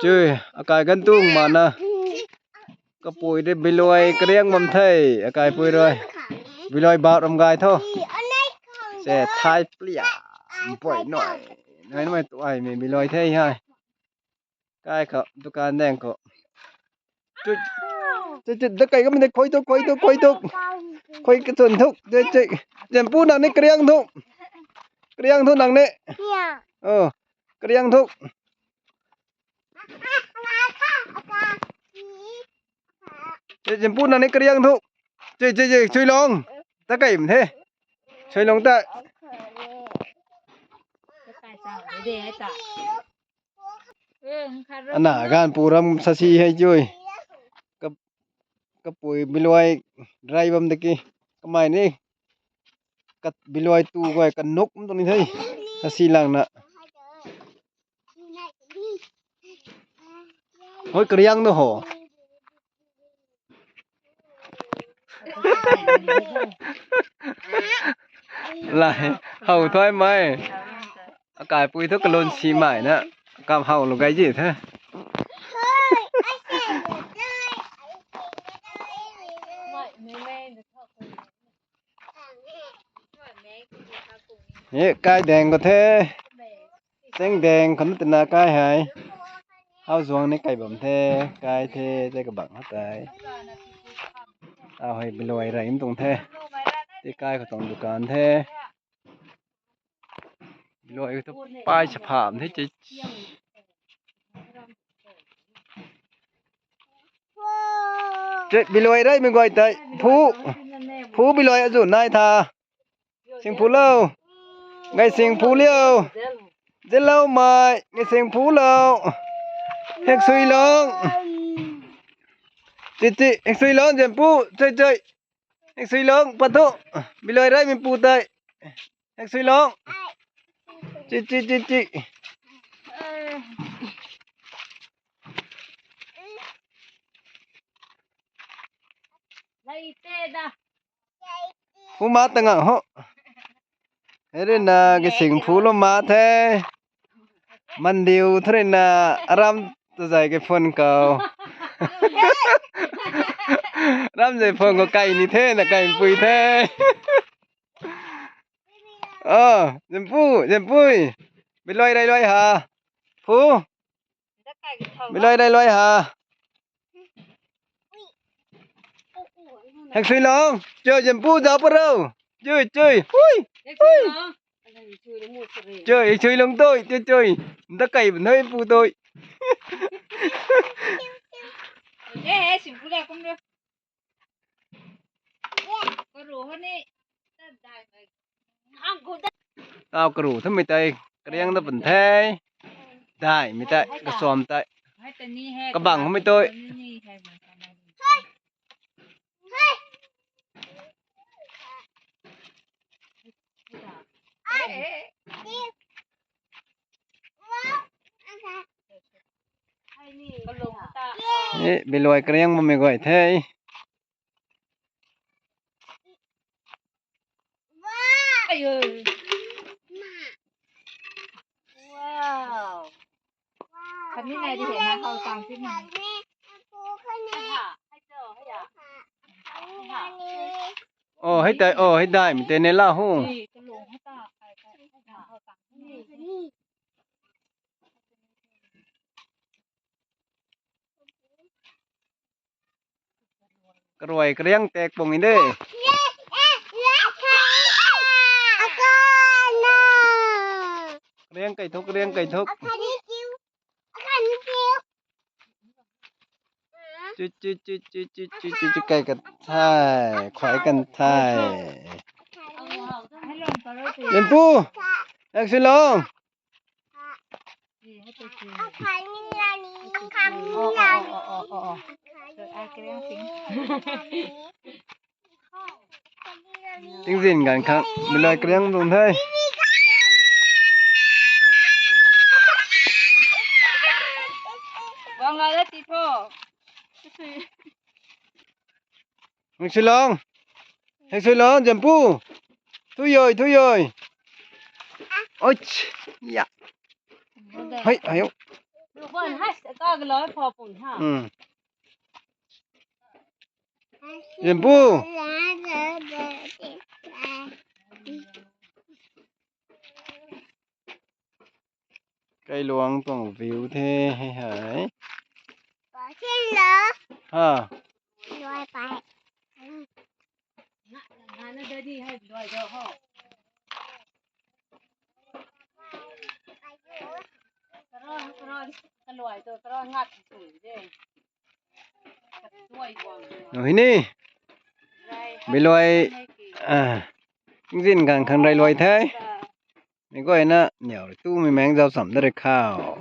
ເຈີອາກາຍກັນຕຸງມານະ ກະປຸຍໄດ້ບິລວຍກະລຽງບຳໄທ ອາກາຍປຸຍລວຍ ບິລວຍບາດອຳກາຍໂທ ແຊທ້າຍເປຍ ປ່ອຍໜ້ອຍ ໜ້ອຍໆ ຕົວໄອ້ແມ່ບິລວຍແທ້ ກາຍເຂົາຕຸການແດງເຂົາ ຈຸດ ຈຸດ ຕະໄກກໍມັນໄດ້ ຄອຍຕຸກ ຄອຍຕຸກ ຄອຍຕຸກ ຄອຍກະສົນທຸກ ເຈ ເຈ ເຈມປູນັ່ງນີ້ກະລຽງທຸກ ກະລຽງທຸກນັ່ງນີ້ ເອີ ກະລຽງທຸກ ເຈມປູນັ່ງນີ້ກະລຽງທຸກ ເຈ ເຈ ເຈ ຊ່ວຍລອງ ຕະໄກມັນເທ ຊ່ວຍລອງຕະ ອັນໜ້າການປູລຳສະຊີໃຫ້ຈຸ້ຍ ກັບ ກັບປຸຍບິລວຍໄລບຳຕະກີ້ ກະໄໝນີ້ ກັບບິລວຍຕູໄວ້ກັນນົກມັນຕົງນີ້ເຮີ້ຍ ສະຊີຫຼັງນະ ໂອ້ຍ ກະລຽງເນາະ ລາຍ ເຮົາຖອຍໄມ້ ອາກາຍປຸຍທຸກກະໂລນສີໄມ້ນະ ກຳເຮົາລົງໄກຈີແທ້ ເຮ ກາຍແດງກໍແທ້ ແສງແດງຂອງນັດຕະນາກາຍຫາຍ ເຮົາສວງໃນໄກ່ບຳແທ້ ກາຍແທ້ ໃຈກະບັງເຮົາຕາຍ ເອົາໃຫ້ໄປລອຍໄດ້ມັນຕົງແທ້ ເຕກາຍເຂົາຕ້ອງດູການແທ້ ລອຍກໍຕ້ອງປາຍສະພາບແທ້ ເຈ ເຈ ບິລອຍໄດ້ ເປັນກວາຍໄຕ ຜູ້ ຜູ້ບິລອຍອາຈຸນາຍທາ ເສັງຜູ້ເລົ່າ ໄງເສັງຜູ້ເລົ່າ ເຈລາວມາຍ ໄງເສັງຜູ້ເລົ່າ ເຮັກຊຸຍລອງ ຈິຈິ ເຮັກຊຸຍລອງ ເຈມປູ ເຈີຍເຈີຍ ເຮັກຊຸຍລອງ ປະໂທ ບິລອຍໄດ້ ເປັນປູໄຕ ເຮັກຊຸຍລອງ ຈິຈິ ຈິຈິ ຜູ້ມາຕະງະເຫາະ ເຮັດໄດ້ນາ ກະສິງຜູ້ລົມມາແທ້ ມັນດິວເທົ່າໃດນາ ອາຣາມຕະໃສກະຝົນເກົ່າ ອາຣາມໃສຝົນກໍໄກ່ນີ້ແທ້ນະ ໄກ່ປຸຍແທ້ ເອີ ເຈມປູ ເຈມປຸຍ ໄປລອຍໄດ້ລອຍຫາ ຜູ້ ໄປລອຍໄດ້ລອຍຫາ ເຮັກຊຸຍລອງ ເຈີ ເຈມປູ ຈາປະເຣາ ເຈີຍ ເຈີຍ ຫຸຍ ເຮັກຊຸຍລອງ ເຈີຍ ເຮັກຊຸຍລອງໂຕຍ ເຈີຍ ເຈີຍ ມັນຕະໄກ່ມັນເຮີ້ຍ ປູໂຕຍ ເອີ ເອີ ສິງຜູ້ແລກກຸ້ມເດີ ກະໂຫຼເຮົານີ້ ຕາວກະໂຫຼທຳໄມໄຕ ກະລຽງຕະບັນແທ ໄດ້ມີແຕ່ກະຊອມໄຕ ກະບັງເຮົາໄມ່ໂຕຍ ເອະ ໄປລອຍກະລຽງບໍ່ແມ່ນກ້ອຍແທ້. ວ້າວ ຄັນນີ້ນາຍໄດ້ເຫັນນາເຮົາຕາມຊິມາ ໂອ້ ໃຫ້ໄດ້ ໂອ້ ໃຫ້ໄດ້ ມີແຕ່ໃນລາວໂຫ ກະລວຍກະລຽງແຕກປົ່ງອີເດີ ກະລຽງໄກ່ທົກ ກະລຽງໄກ່ທົກ ຈຸ ຈຸ ຈຸ ໄກ່ກັນຖ່າຍ ຄວາຍກັນຖ່າຍ ເປັນປູ ແອັກຊິລອງ ຈິງຊິນກັນຄັກ ມີລອຍກະລຽງລົງເຮີ້ຍ ວາງລາຍລະຕິໂທ ເຮັກຊິລອງ ເຮັກຊິລອງ ຈຳປູ ທຸໂຍຍ ທຸໂຍຍ ໂອ້ຍ ຢາ ເຮີ້ຍ ເອົາ Puan ha, ka ga loi pho pun ha. ອືມ ເຢັນປູ ໄກ່ຫຼວງຕ້ອງວິວເທໃຫ້ຫາຍ. ປາເຊນເລີ ຮະ ລອຍໄປ. ເອົາ ທີ່ນີ້ ໄປລອຍ ອ່າ ຈິງຊິນກັນຄັນໄດ້ລອຍແທ້. ນີ້ກໍໄອ້ນະ ໜຽວຕູ້ມີແມງເຈົ້າສຳໄດ້ເຂົ້າ.